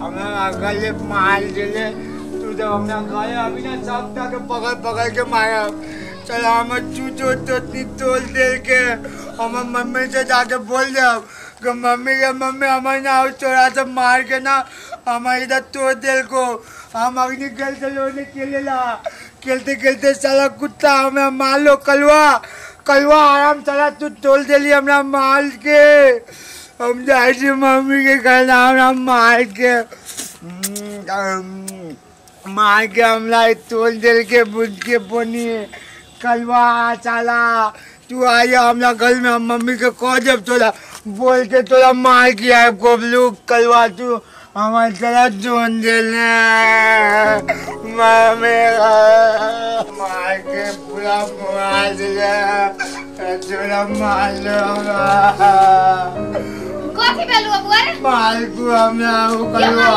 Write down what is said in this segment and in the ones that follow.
हमरा गले मार देले तू जब हमरा गए अभी ना सब के पकड़ पकड़ के मारा चल हम चूचो तो तोल दे के हम मम्मी से जाके बोल जाओ कि मम्मी के मम्मी हमारे ना चोरा से मार के ना हमारे इधर तोड़ दिल को हम अग्नि खेल चलो खेले ला खेलते खेलते साला कुत्ता हमें मार लो कलवा कलवा आराम चला तू तोल दिली हमरा मार के हम जाए मम्मी के घर हमरा मार के हमरा तोल दिल के बुझ के बोनी कलवा चला तू आया हमरा घर में हम मम्मी के कह जब तोला बोल के तोला मार के आए गोबलू कलवा तू हमारे चला जोन देने मम्मी मार के पूरा मार दिया तोला मार लो कथी भेलु बुआ रे मार को हमरा कलवा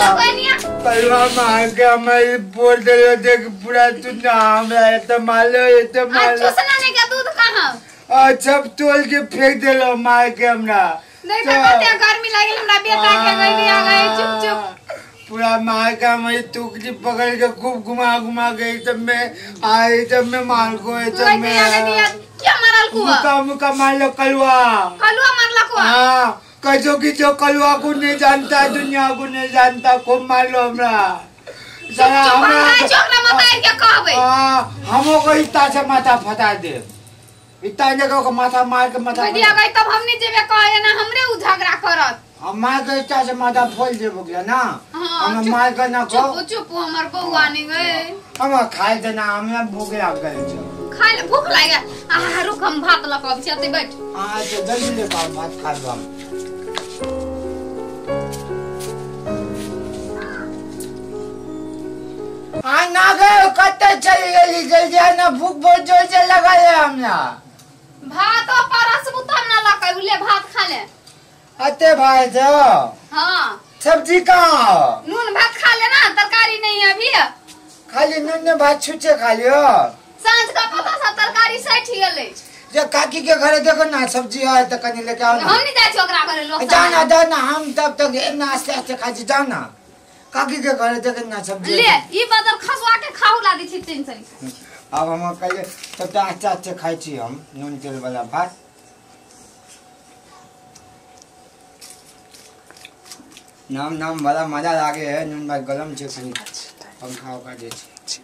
कलवा मार के हमारे बोल दे देख पूरा तू ना हमरा ये तो मार लो ये तो मार लो चूसना नहीं का दूध कहां अच्छा तोल के फेंक देलो मार के हमरा नहीं तो कते गर्मी लागल हमरा बेटा के गई आ गई चुप चुप पूरा मार के हमारी टुकड़ी पकड़ के खूब घुमा घुमा गई तब मैं आई तब मैं मार को तब मैं क्या मारल को मुका मुका मार लो कलवा कलवा मारला को हां कजो की जो कलवा को नहीं जानता दुनिया को नहीं जानता खूब मार लो हमरा साला हमरा चोकरा मत आइ के कहबे हां हमो को इतना से माथा फटा दे इतना जगह को माथा मार के माथा दिया गई तब हमने जेबे कहे ना हमरे उ झगड़ा करत हम मार के इतना से माथा फोल देबो गया ना हम मार के ना को चुप चुप हमर बउआ नहीं गए हम खाए देना हमरा भूख लाग गइल छ खाए भूख लाग आ रुक हम भात ल के आबै बैठ हां तो जल्दी ले पाओ भात खा लो आ ना गए कत्ते चली गेली जल्दी आ ना भूख बहुत जोर से लगा है हमरा भात परसबू तब ना लकै उले भात खा ले अते भाई जो हां सब्जी कहाँ नून भात खा ले ना तरकारी नहीं है अभी खाली नून ने भात छुचे खा लियो सांझ का पता सा तरकारी सठ गेलै जे काकी के घरे देखो ना सब्जी है त कनी लेके आओ हम नहीं जाय छी ओकरा घरे लोग जाना जाना हम तब तक एना आस्ते आस्ते खा छी जाना काकी के घरे देखो ना सब्जी ले ई बदल खसवा के खाऊ ला दै छी टेंशन अब हम कहिए तब तो आस्ते आस्ते खाइ छी हम नून तेल वाला भात नाम नाम बड़ा मजा लागे है नून भात गरम छै कनी पंखा उखा दे छी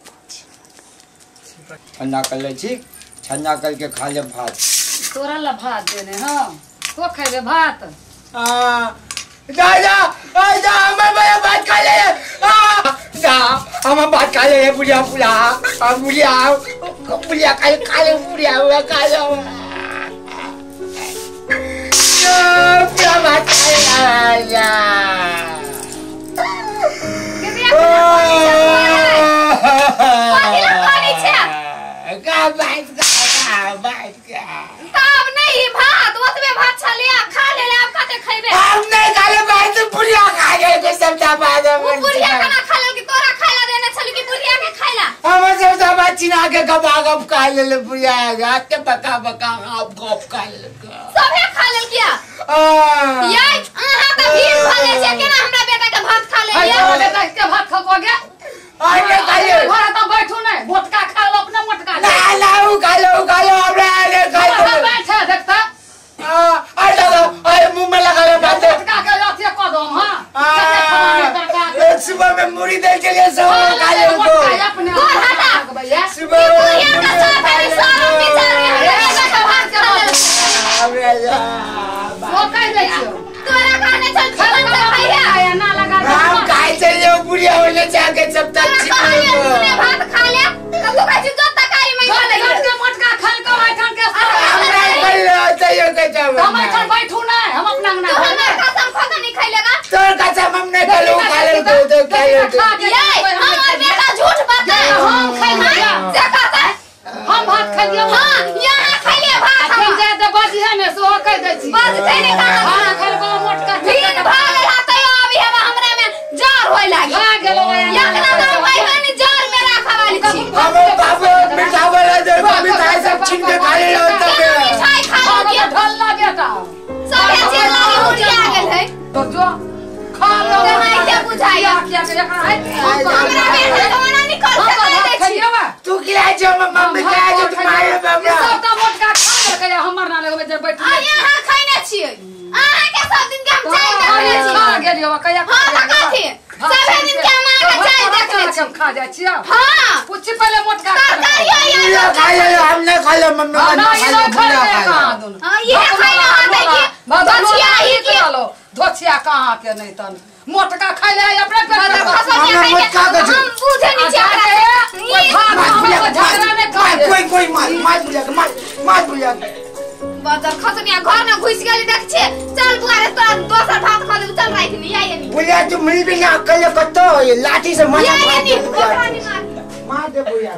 ठंडा कर लै छी ठंडा करके खा ले भात तोरा ला भात देने हां तो खेबे भात आ जा जा आ जा हम भात खा ले आ जा हम भात खा ले बुढ़िया बुढ़िया हम बुढ़िया बुढ़िया खा खा ले बुढ़िया हुआ खा ले पूरा भात खा ले जा का भात का भात का तब नहीं भात ओतबे भात छलिया खा ले ले अब कते खैबे हम नहीं खा ले भात बुढ़िया खा गए के सबटा भात वो बुढ़िया खाना खा ले कि तोरा खाइला देने छली कि बुढ़िया के खाइला हम सबटा भात छिना के गबा गब खा ले ले बुढ़िया के बका बका आप गप खा ले सबे खा लेल किया आ ये अहाँ त भीड़ भले छै केना हमरा बेटा के भात खा ले अरे बेटा के भात खा गे अरे खा ले घर त बैठू नै मोटका खा लो अपने मोटका ना ना उ खा लो खा लो हमरा ले खा ले बैठ देखता आ आ दादा अरे मुंह में लगा ले भात मोटका के अथी क दो हम हां सुबह में मुड़ी दे के लिए सब खा ले उनको अपने सुबह सुबह का साफ सारा बेचारे हमरा बेटा के भात खा ले हमरा वो कह दै छियो तोरा खाने चल जीवन से खाइया ना लगा हम खाए चलिए बुढ़िया होने जाके सब तक तूने भात खा ले तब तू खाइ जो तरकारी में खा ले के मोटका खा के आइठन के हमरा खा ले चाहिए के जाओ हम आइठन बैठू नै हम अपना अंगना तू हमर कसम खा के नहीं खाइलेगा तोर कसम हम नहीं खालू खा ले तो खा ले ये हमर बेटा झूठ बात है हम खाइलिया से कहता हम भात खाइलिया हां यहां खाइलिया भात हम जे दे बजी है ने सो कह दै छी बज छै ने कहां हां खाइल को मोटका दिन भाग रहते अभी हम हमरा में जार होय लागी खा गेलो एकरा नाम भाई बहन जार में राखा वाली छी हम बाबू मिठाई वाला दे मिठाई सब छीन के खा ले तब मिठाई खा लो के ढल्ला बेटा सब चीज लागी उड़िया गेल है तो जो खा लो के बुझाइया। किया के एकरा है हमरा बेटा के मना निकल के दे दै छी तू खिलाय छौ हमर मम्मी खिलाय छौ तू मारे हमरा सबटा मोटका खा लेलकै हमर ना लगबै जे बैठ आ यहाँ खैने छियै अहाँ के सब दिन के हम चाय देखने छी खा गेलियो कहिया हां त कथि सब दिन के हम अहाँ के चाय देखने छी हम खा जाइ छियै हां पूछि पहिले मोटका तरकारी या खा ले हम नहीं खा ले मम्मी ना खा ले खा ले हां ये खैने होतै की धोछिया ही की धोछिया कहाँ के नहीं तन मोटका खाइ ले अपने पेट में हम बुझे नहीं छी कोई कोई मार मार बुझा के मार मार बुझा के बदर खसनिया घर में घुस गेली देख छी चल बुआ रे तोरा दोसर भात खा देब चल राख नी आइ नी बुझा तू मिल भी ना कल कत्तो लाठी से मार मार मार दे बुझा।